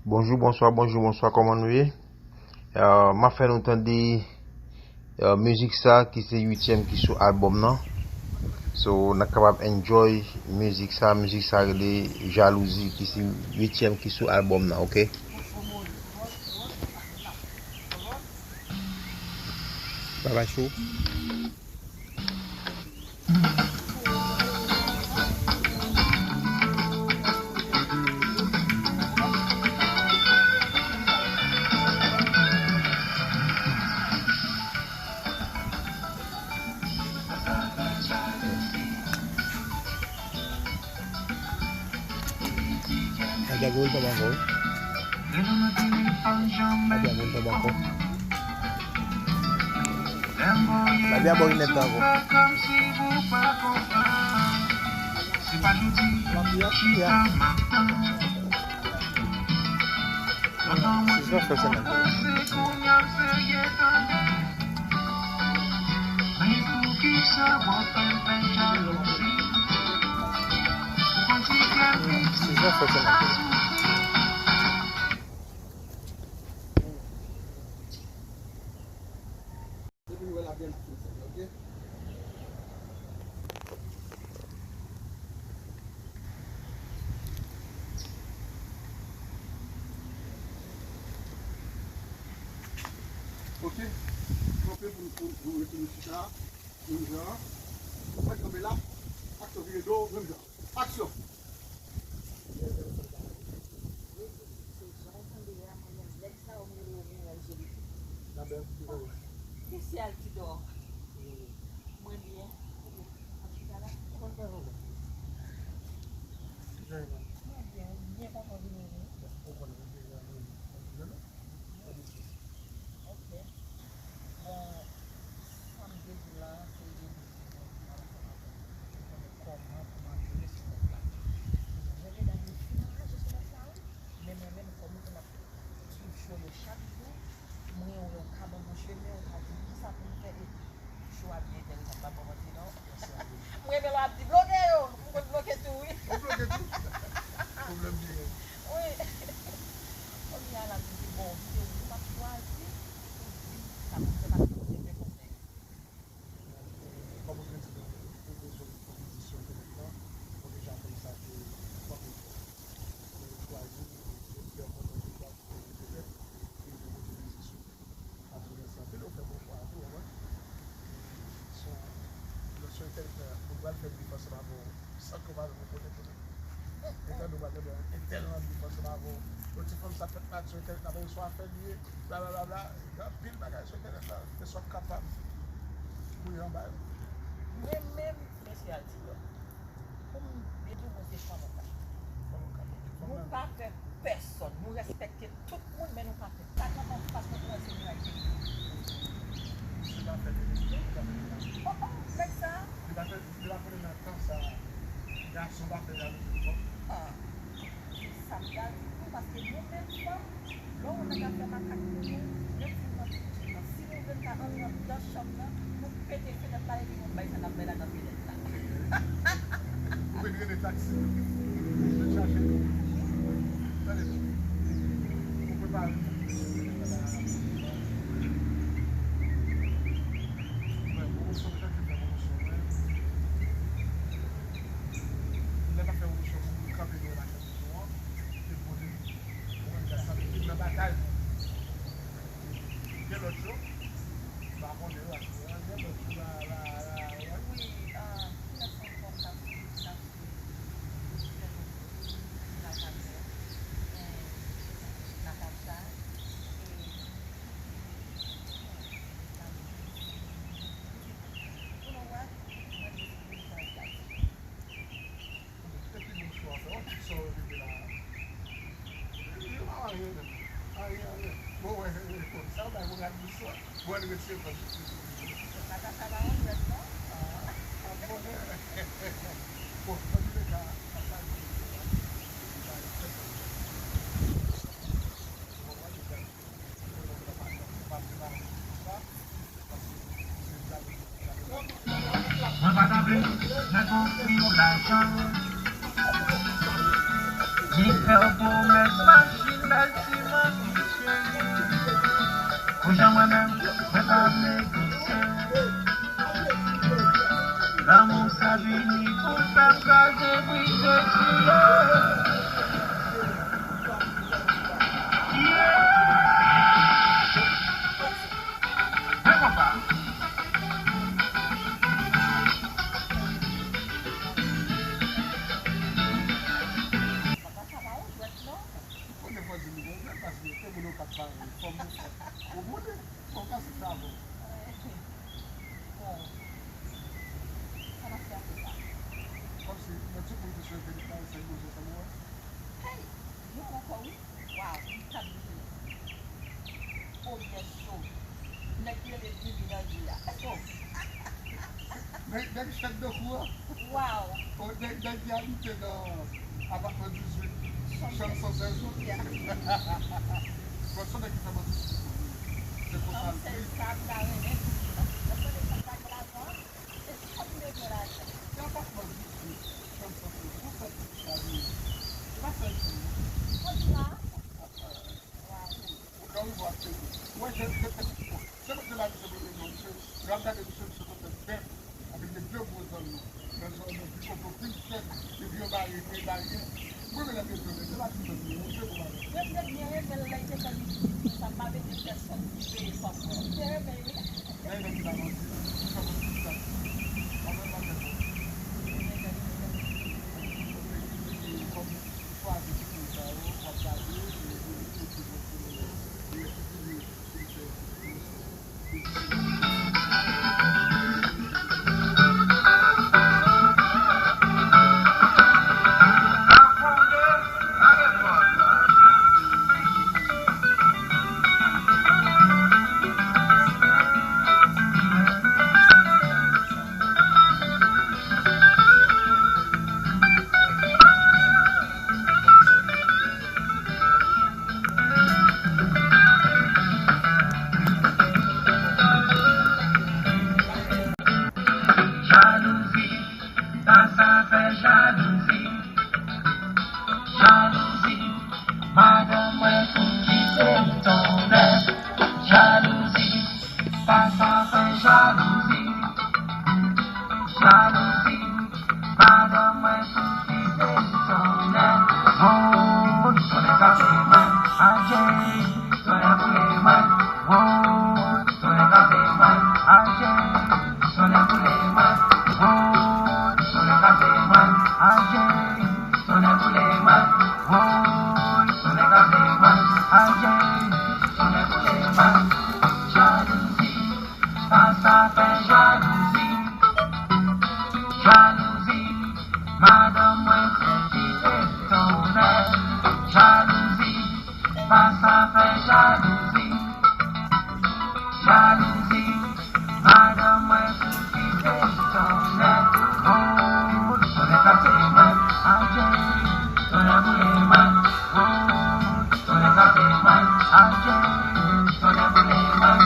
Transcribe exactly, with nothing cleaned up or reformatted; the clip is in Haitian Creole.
Bonjou, bonswa, bonjou, bonswa, kòman nou ye? Uh, m ap fè nou tande uh, mizik sa ki se uityèm ki sou albòm nan. So, n ap kapab enjoy mizik sa. Mizik sa rele Jalouzi ki se uityèm ki sou albòm nan, oke? Babay Show. Nèg la gen yon tonbe ankò wi. Nèg la gen yon tonbe ankò. Lavi a bò rimèt tan ankò. Lavi a, ya. Se jan fè sa nan. Se jan fè sa nan. Depi nou wè labyè n ap fè sa, oke? Oke. Kanpe pou, pou, pou retounen chita. Menm jan an. Ou fèk kanpe la. Aksyon, vire do, menm jan. Aksyon. Spécial Tidor. Mwen byen. Mwen byen, mwen byen kontan vini wi. Ok. Bon, sa m te di la, se de moun ki konn ansanm avè m, ki konnen kòman pou m apere sou nòt la. Paske jan medam yo fin anraje sou nòt la, wi. Men mwen menm, kòm nou konn ap swiv show yo chak jou, mwen wè ou ka banbouche, men ou ka di m kisa pou m fè, epi show a byen enteresan, m p ap ba w manti non. Mwen renmen lè w ap di bloke yo, m konn bloke tou, wi. Ou bloke tou? Pwoblèm genyen. Wi. Kounye a la, m di, bon, se ou m ap chwazi pou di m sa pou m fè, paske ou se fè konsèy. Kòm ou te di nou, ou bezwen yon pwopozisyon entènèt lan, ou deja konn sa ke w ap fè. Ou chwazi, ou fè yon pwopozisyon entènèt, e ou pwopozisyon. Paske mèsi anpil, ou fè bon chwa tou, ou konprann? Se yon, se yon entèlektyèl, nou pral fè bif ansanm avè w, san ke w pa menm konnen tou. Etan nou pral tande entèl nan bif ansanm avè w. Yon ti fanm sa fèt maten sou entènèt la, pa gen swa fè l ye, bla, bla, bla, bla. Gen anpil bagay sou entènèt la, men sa w kapab fouye anba yo. Mwen menm, mesye Altidor, pou m, depi mwen se fanm an kay. Fanm an kay, ok. Nou pa pè pèsonn, nou respekte tout moun, men nou pa pè. Sa k nan fè w pa sot wè se miray peyi. Misye pa fè de resto, li pa fè de resto. Oh, oh, nèg sa. Li pa fè, li pa konnen nan tan sa, gason pa fè jalouzi pou fanm. Ah, se sa m pral di w, paske nou menm fanm, lè w wè nèg ap fè makak pou nou, menm si nou nan ti kouch lan, si nou vle n ka antre anndan chanm nan, nou pete fenèt la epi nou bay sa n ap bay la nan fenèt la. Ou vin rele taksi. Ou vin chache nou. Tande, ou prepare pou nou. Mwen, pwomosyon, mwen, chak fè pwomosyon, mwen. Lè n ap fè pwomosyon, pou nou kanpe deyò lakay nou an, e poze nou. Ou konn sa, sa vle di nan batay. Gen lòt yo, m pa konnen yo, gen lòt yo la, la, la, la. Wi, ah, kilès ankò m t ap swiv, m t ap swiv. Natacha, e, you know what? Mwen deside m chwazi Ayiti. Epi bon, show a fè yon ti son repete la. Yo pa anyen menm. Anyen, anyen. Bon, wè, sa w bay pou gad bouch ou a. Bon, ann retire kòb. Natacha pa yon jwèt non. Ah, ah, bonè. Bon, nan tou lè ka, sa sa di. Mwen pa ta vle, nèg ofri w lajan. Li fè w pwomès machin bèl. Di nou konprann paske e moun yo k ap pale, fò m konprann. Ou konnen, fò m pase travay. Bon, sa n ap fè apre sa? Kòmsi, nan tout moun ki sou entènèt la, se moun sa m wè. Hey! Gen ankò, wi. Waw, m t ap bliye. Oh, yes, so. Nèg ki rele Bibi Dandy a. Oh. Nèg, nèg chèk de kou an. Waw. Oh, nèg, nèg ki abite nan apatman dizuit, chanm san sèz lan. Yeah. Bon, se nèg ki fè manti sou kou. Se konsa l ye. Chanm sèz sa, m ta renmen di. Ou konnen chanm sa gen lajan. E si w ap bezwen lajan? Nan apatman dizuit, chanm san sèz, ou fè tout sa vini. Ou pa fè l pou mwen. Kòm sa? Waw. Ou ka rive ap peye. Ou wè, jèn, jèn, bon, se mwen ki la misye mwen menm, misye, lè w ap gade misye, misye kontan bèt, avèk de de gwo zòn nan. Nan zòn nan, pi koto, pi sèk, epi yo bare, fè baryè. Mwen menm lè m bezwen, men se la ki sòti, yon se bon bagay. Mwen te byen renmen l lè l te fè mizik li konsa, m pa mete pèsonn ki peye kòb mwen. M te renmen l, wi. Lè nèg la manti, li fè manti sa. Anmwey pa fè bon. Kòm chwazi ti moun sa yo, w ap gade, e, e, e, e, e, e, e, e, e, e, e, e, e, e, e, e, Jalouzi, pa sa fè jalouzi. Jalouzi, madanm mwen fout kite l tonnè. Jalouzi, pa sa fè jalouzi. Jalouzi, madanm mwen fout kite l tonnè. Oh, tonnè kase mwen, adje, tonnè boule mwen. Oh, tonnè kase mwen, adje, tonnè boule mwen. Oh, tonnè kase mwen, adje, tonnè boule mwen. Oh, tonnè kase mwen, adje, tonnè boule mwen. Jalouzi, pa sa fè jalouzi. Jalouzi, madanm mwen fout kite l tonnè. Jalouzi, pa sa fè jalouzi. Jalouzi, madanm mwen fout kite l tonnè. Oh, tonnè kase mwen, adje, tonnè boule mwen. Oh, tonnè kase mwen, adje, tonnè boule mwen.